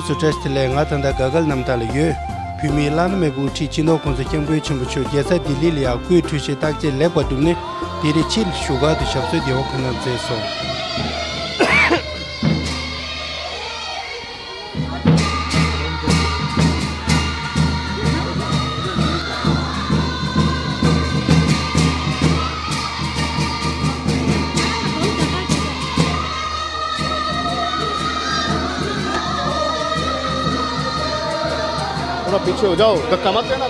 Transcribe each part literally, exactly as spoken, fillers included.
སུ་བཀྲ་ཤིས་བདེ་ལེགས། ང་ད་ལྟ་དགའ་དགའ་ལ་རྣམ་ཐར་ལ་ཡོད། བོད་མིའི་བླ་ན་མེད་པའི་དབུ་ཁྲིད་སྤྱི་ནོར་༸གོང་ས་༸སྐྱབས་མགོན་ཆེན་པོ་མཆོག་རྒྱལ་ས་ལྡི་ལི་ལ་ཡ་སྐུའི་འཕྲོད་བཞེས་རྟགས་བརྒྱད་ལེགས་པར་གྲུབ་ནས་ལྡི་ལི་ཕྱིར་བཞུགས་སྒར་དུ་ཞབས་སོར་བདེ་བ་ཕེབས་གནང་མཛད་སོང་། थोड़ा पीछे हो जाओ, धक्का मत देना।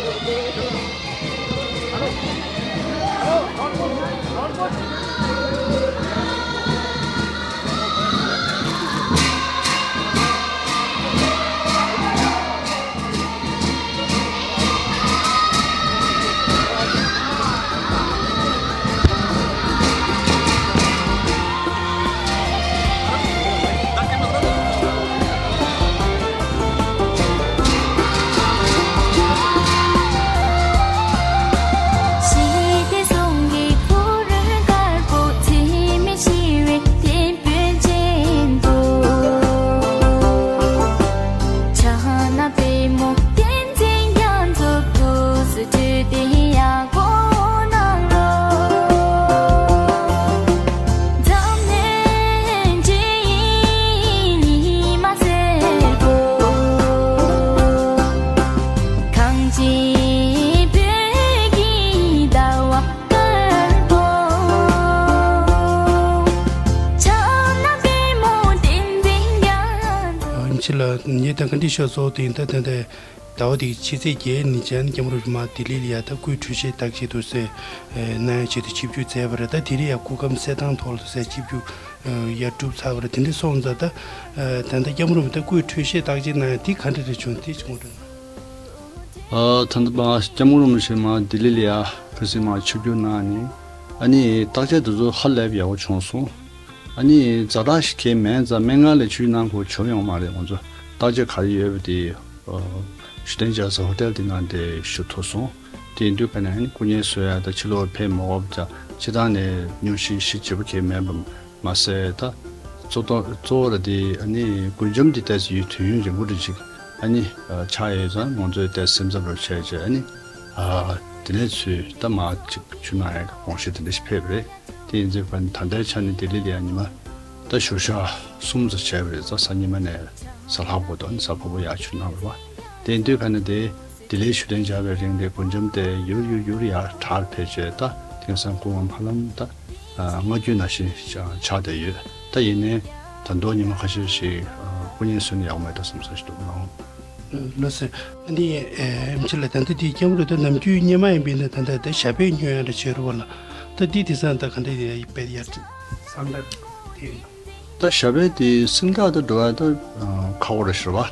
ཕྱི་ལ་ཉེ་དང་ག་འདྲི་ཤོག་སོགས་དེ་ཡིན་ད་ད་ད། ཟླ་བ་འདིའི་ཕྱི་ཚེས་བརྒྱད་ཉིན་ཅན་སྐྱབས་མགོན་རིན་པོ་ཆེ་མར་ལྡི་ལི་ལ་ཡ་ད་སྐུའི་འཕྲོད་བཞེས་རྟགས་བརྒྱད་དུ་ཟེར་གནང་ཡ་ཆེད་དུ་ཆིབས་བསྒྱུར་མཛད་པ་རེད། ད་དེ་རིང་ཡ་སྐུ་ཁམས་གསལ་ཐང་ཐོག་ལ་ཟེར་ཆིབས་བསྒྱུར་ཡ་གྲུབ་ཚར་བ་རེད། དེ་འདྲ་སོང་ཙང་ད་ད་ལྟ་སྐྱབས་མགོན་རིན་པོ་ཆེ་ད་སྐུའི་འཕྲོད་བཞེས་རྟགས་བརྒྱད་གནང་ཡ་དེ་ག་འདྲ་རེ་བྱུང་དེ་ཅིག་ངོ་སྤྲོད་གནང་། ཨ་ད་ལྟ་མ་སྐྱབས་མགོན་རིན་པོ་ཆེ་མར་ལྡི་ལི་ལ་ཡ་ཁ་སང་མར་ཆིབས་བསྒྱུར་གནང་ནས་ཨ་ནི་རྟགས་བརྒྱད་དེ་ཚོ་ཧ་ལས་པ་ཡག་པོ་བྱུང་སོང་། ཨ་ནི་ཛ་དྲག་ཞིག་གང་མེད་ཙང་སྨན་ཁང་ལ་ཆིབས་བསྒྱུར་གནང་དགོས་བྱུང་ཡོད་མ་རེད། ང་ཚོ་རྟགས་བརྒྱད་ག་རེ་ཡོད་པ་དེ་ཞུ་གཏན་འཇགས་ས་ཧོ་ཊེལ་དེ་ནང་དེ་ཞུ་ཐུབ་སོང་། དེ་ཡིན་དུས་ག་ནས་ཨ་ནི་སྐུ་ཉིད་གསོལ་ཡ་ད་ཕྱི་ལོགས་ཕེབས་མ་དགོས་པ་ཅག་སྤྱིར་བཏང་ནས་སྙུང་གཞི་གཞི་བྱེད་པོ་གང་མེད་པ་མ་ཟད་ད་གཙོ་གཙོ་བོ་ར་དེ་ཨ་ནི་མགུལ་ཆམ་དེ་ཏོག་ཙམ་ཡུན་དུས་ཡུན་རིང་པོ་རེ་ཅིག་ཨ་ནི་ཆགས་ཡོད་ཙང་ང་ཚོས་ཏོག་ཙམ་སེམས་འཚབ་རོགས་བྱས་བྱས་ཨ་ནི་དེ་ནས་ཚུར་ད་མར་ཅིག་ཆིབས་གནང་ཡ་དགོངས་བཞེས་དེ་འདྲ་ཞིག་ཕེབས་པ་རེད། དེ་ཡིན་ཚེ་ད་ལྟའི་ཆ་ནས་ལྡི་ལི་ལ་ཡ་ཉི་མ་ད་བཞུགས་ཞག་གསུམ་ཙམ་བྱས་པ་རེད། གཟའ་གཟའ་ཉི་མ་ནས་གཟའ་ལྷག་པ་དང་གཟའ་ཕུར་བུ་ཡར་ཆིབས་གནང་བ་རེད་པ། དེ་ཡིན་དུས་ག་ནས་དེ་ལྡི་ལིར་ཞུ་གཏན་འཇགས་པའི་རིང་དེ་མགུལ་ཆམ་དེ་ཡུར་ཡུར་ཡུར་ཡར་དྲག་ཕེབས་བྱས་ད་དེང་སང་སྐུ་ངོ་ཧ་ལམ་ད་ལྔ་བཅུ་ནང་བཞིན་ཆགས་བསྡད་ཡོད། ད་ཡིན་ནའི་ད་དུང་ཉི་མ་ཁ་ཤས་ཤིག་སྐུ་ཉིད་གསོན་ན་ཡག་པོ་མེད་འགྲོ་བསམ་ས་ཞིག་འདུག་ལགས། ལགས་སོ། ཨ་ནི་ཨེམ་ཆི་ལགས་ད་ལྟ་དེ་སྐྱབས་མགོན་རིན་པོ་ཆེ་ནམ་རྒྱུན་སྔོན་མ་ཡིན་པས་ན་ད་ལྟ་ད་ཞབས་པད་སྙུང་ཡ་འདྲ་བྱེད་རོགས་ལ། ད་འདི་དེང་སང་ད་ག་འདྲ་ཡ་དཔེ་ཡར་སེམས་ཁྲལ་དེ་ཡོད། ད་ཞབས་པད་དེ་སེམས་ཁྲལ་ད་འགྲོ་ཡ་ད་ཁག་པོ་རེད་ཤག་པ།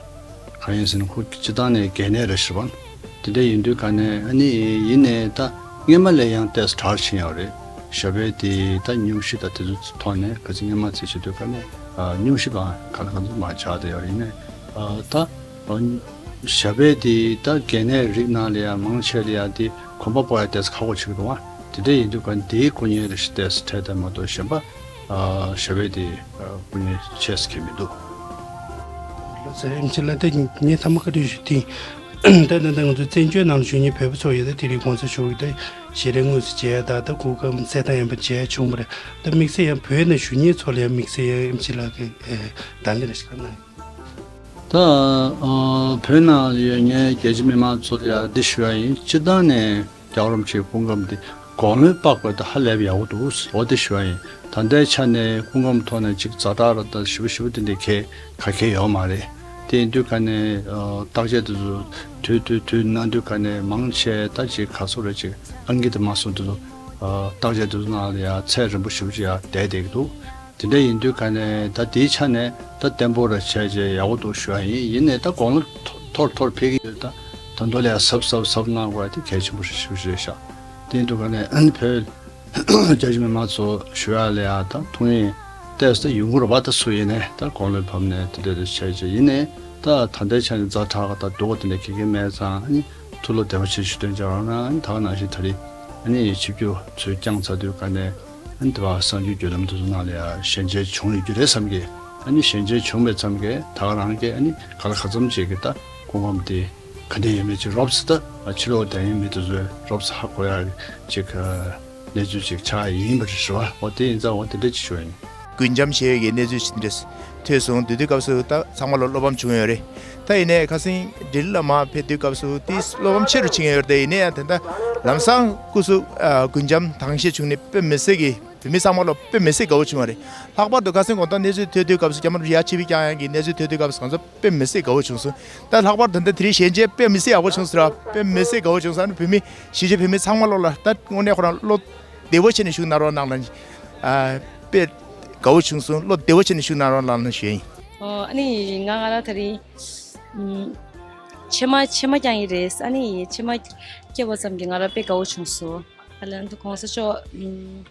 གང་ཡིན་ཟེར་ན་ཁོ་སྤྱིར་བཏང་ནས་གལ་གནད་རེད་ཤག་པ། དེ་འདྲ་ཡིན་དུས་ག་ནས་ཨ་ནི་ཡིན་ནའི་ད་སྔོན་མ་ལས་ཡང་ཏོག་ཙམ་དྲག་ཕྱིན་ཡོད་རེད། ཞབས་པད་དེ་ད་སྙུང་གཞི་ད་དེ་ཚོ་ཐོག་ནས་ག་ཚོད་སྔོན་མ་ཚོད་བྱེད་དུས་ག་ནས་སྙུང་གཞི་པ་ག་ལ་ག་ཚོད་མ་ཆགས་བསྡད་ཡོད་རེད། ཡིན་ནའི་ད་ཞབས་པད་དེ་ད་གལ་གནད་རིགས་ནང་ལ་ཡང་མང་ཆེ་ལ་ཡང་དེ་གོམ་པ་སྤོ་ཡ་ཏོག་ཙམ་ཁག་པོ་ཆགས་འདུག་པ། དེ་འདྲ་ཡིན་དུས་ག་དེའི་སྐུ་ཉིད་རེ་ཞིག་ཏོག་ཙམ་འཕྲད་དེ་མ་གཏོགས་གཞན་པ་ཞབས་པད་དེ་སྐུ་ཉིད་ཆེ་ཙམ་གང་མི་འདུག་ལགས་སོ། ཨེམ་ཆི་ལགས་ད་ངས་ཐ་མ་བཀའ་འདྲི་ཞུ་དེ། ད་ད་ད་ང་ཚོ་བཙན་བྱོལ་ནང་ལ་བཞུགས་མཁན་བོད་པ་ཚོ་ཡོད་ད་དེ་རིང་གོང་ས་མཆོག་གིས་ད་ཞལ་རས་དངོས་སུ་མཇལ་ཡ་ད་ད་སྐུ་ཁམས་གསལ་ཐང་ཡིན་པ་མཇལ་ཡ་བྱུང་བ་རེད། ད་དམིགས་བསལ་ཡང་བོད་ནང་བཞུགས་མཁན་ཚོ་ལ་ཡང་དམིགས་བསལ་ཡང་ཨེམ་ཆི་ལགས་ཀྱིས་བདག་གཉེར་ཞིག་གནང་། ད་བོད་ནང་ལ་ཡོད་མཁན་རྒྱལ་སྤྱི་མི་མང་ཚོ་ལ་ཡང་འདི་ཞུ་ཡ་ཡིན། སྤྱིར་བཏང་ནས་རྒྱལ་བ་རིན་པོ་ཆེའི་སྐུ་ཁམས་འདི་དགུང་ལོ་དཔག་པའི་ད་ཧ་ལས་པ་ཡག་པོ་འདུག་འོ་འདི་ཞུ་ཡ་ཡིན། ད་ལྟའི་ཆ་ནས་སྐུ་ཁམས་ཐོག་ནས་ཅིག་ཛ་དྲག་ར་ད་ཞེ་པོ་ཞེ་པོ་དེ་འདྲའི་གལ་ག་གེ་ཡོད་མ་རེད། དེ་ཡིན་དུས་ག་ནས་བརྟག་དཔྱད་དེ་ཚོ་དུས་དུས་དུས་གནང་དུས་ག་ནས་མང་ཆེ་ད་ཅིག་ག་སོ་རེ་ཅིག་ཨང་ཀི་དེ་མ་སོང་དེ་ཚོ་བརྟག་དཔྱད་དེ་ཚོ་ནང་ལ་ཡ་ཚད་རིང་པོ་ཞེ་པོ་ཅིག་ཡ་བསྡད་བསྡད་ཀྱི་འདུག་དེ་འདྲ་ཡིན་དུས་ག་ནས་ད་དེའི་ཆ་ནས་ད་བརྟན་པོ་ར་བྱས་བྱས་ཡག་པོ་འདུག་ཞུ་ཡ་ཡིན། ཡིན་ནའི་ད་དགུང་ལོ་མཐོ་མཐོ་རུ་མཐོ་རུ་ཕེབས་ཀྱི་ཡོད། ད་ད་མདོ་ལ་ཡ་གཟབ་གཟབ་གཟབ་གནང་དགོས་ཡ་དེ་གལ་ཆེན་པོ་ཞིག་ཞིག་རེད་ཤག་དེ་ཡིན་དུས་ག་ནས་ཨ་ནི་བོད་རྒྱ་ཆེ་མི་མང་ཚོ་ཞུ་ཡ་ལ་ཡ་ད་ཐུགས་ཉིད་ཏོག་ཙམ་ད་ཡོང་གི་རེད་པ། ད་སུ་ཡིན་ནའི་ད་དགུང་ལོ་བབས་ནས་དེ་འདྲ་དེ་བྱས་བྱས་ཡིན་ནའི་ད་ད་ལྟའི་ཆ་ནས་ཛ་དྲག་ག་ད་སྡུག་ག་དེ་འདྲ་ག་གེ་མེད་ཙང་ཨ་ནི་ཐུགས་བློ་བདེ་པོ་བྱས་ཞུ་དོན་བྱ་རོགས་གནང་། ཨ་ནི་ད་ག་ནང་བཞིན་ད་རེས་ཨ་ནི་ཆིབས་བསྒྱུར་ཚུར་བསྐྱངས་ཚར་དུས་ག་ནས། ཨ་ནི་དེ་བ་གསར་འགྱུར་བརྒྱུད་ལམ་དེ་ཚོ་ནང་ལ་ཡང་ཞལ་མཇལ་བྱུང་ཡོད་རྒྱུ་རེད་བསམ་གི། ཨ་ནི་ཞལ་མཇལ་བྱུང་བའི་མཚམས་ཀྱི་ད་ག་རང་གི་ཨ་ནི་ག་ལ་ག་ཚོད་ཅིག་གི་ད་སྐུ་ཁམས་དེ་ག་འདྲ་ཡོད་མེད་ཅིག་རོབ་ཙམ་ད་ཕྱི་ལོགས་བསྡད་ཡོད་མི་དེ་ཚོས་རོབ་ཙམ་ཧ་གོ་ཡག་ཅིག་གནས་ཚུལ་ཅིག་ཆགས་ཡིན་པ་རེད་ཟེར་བ། འོ་དེ་ཡིན་ཙང་འོ་དེ་འདྲ་ཅིག་ཞུ་ཡ་ཡིན། རྒུན་འབྱམས་བྱེད་ཡས་ཀྱི་གནས་ཚུལ་ཅིག་འདྲ་ཐོས་སོང་། དེ་དུས་སྐབས་སུ་ད་ཚང་མ་ལ་བློ་ཕམ་བྱུང་ཡོད་རེད། ད་ཡིན་ནའི་ཁ་སང་ལྡི་ལི་ལ་མར་ཕེབས་དུས་སྐབས་སུ་དེ་བློ་ཕམ་ཆེ་རུ་ཕྱིན་ཡོད་རེད། དེ་ཡིན་ནའི་ཡང་དེ་འདྲ་ལམ་སང་སྐུ་གཟུགས་ཨ་རྒུན་འབྱམས་དྭངས་ཤེད་བྱུང་ནས་དཔེ་མི་སྲིད་ཀྱི་བོད་མི་ཚང་མ་ལ་དཔེ་མི་སྲིད་དགའ་བོ་བྱུང་བ་རེད། ལྷག་པར་དུ་ཁ་སང་དགོང་དག་གནས་ཚུལ་ཐོས་དུས་སྐབས་སུ་རྒྱ་དམར་ཡ་ཆི་བི་རྐྱང་ཡང་གི་གནས་ཚུལ་ཐོས་དུས་སྐབས་སུ་ང་ཚོ་དཔེ་མི་སྲིད་དགའ་བོ་བྱུང་སོང་། ད་ལྷག་པར་དུ་ད་དེ་རིང་ཞལ་མཇལ་དཔེ་མི་སྲིད་ཡག་པོ་བྱུང་སོང་ར། དཔེ་མི་སྲིད་དགའ་བོ་བྱུང་སོང་། ཨ་ནི་བོད་མི་གཞིས་བྱེས་བོད་མི་ཚང་མ་ལོ་ལ་ད་དངོས་གནས་ཁོ་རང་བློ་བདེ་བོ་བྱས་ནས་བཞུགས་གནང་རོགས་གནང་ལ། ཨ་དཔེ་དགའ་བོ་བྱུང་སོང་། བློ་བདེ་བོ་བྱས་ནས་བཞུགས་གནང་རོགས་གནང་ལ་ཞུ་ཡ་ཡིན། ཨོ་ཨ་ནི་ང་ང་རང་ད་རིང་ཨམ་ཕྱེ་མ་ཕྱེ་མ་བརྐྱང་ཡི་རེད། ཨ་ནི་ཕྱེ་མ་བརྐྱངས་པ་ཙམ་གྱིས་ང་རང་དཔེ་དགའ་བོ་བྱུང་སོང་། ཨ་ལན་དུ་གོང་ས་མཆོག་ཨམ།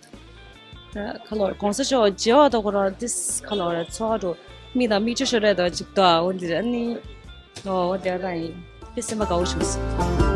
ད་ཁ་ལོ་གོང་ས་མཆོག་མཇལ་བ་དང་ཁོ་རང་ཏིས་ཁ་ལོ་ར་ཚོགས་འགྲོ་མིག་དང་མིག་ཆུ་ཤོར་རེད་དང་ཅིག་ཏོ་འོ་འདི་ར་ནི་ཨོ་འོ་དེ་ར་ཡིན། དཔེ་སེམས་པ་དགའ་བོ་བྱུང་སོང་།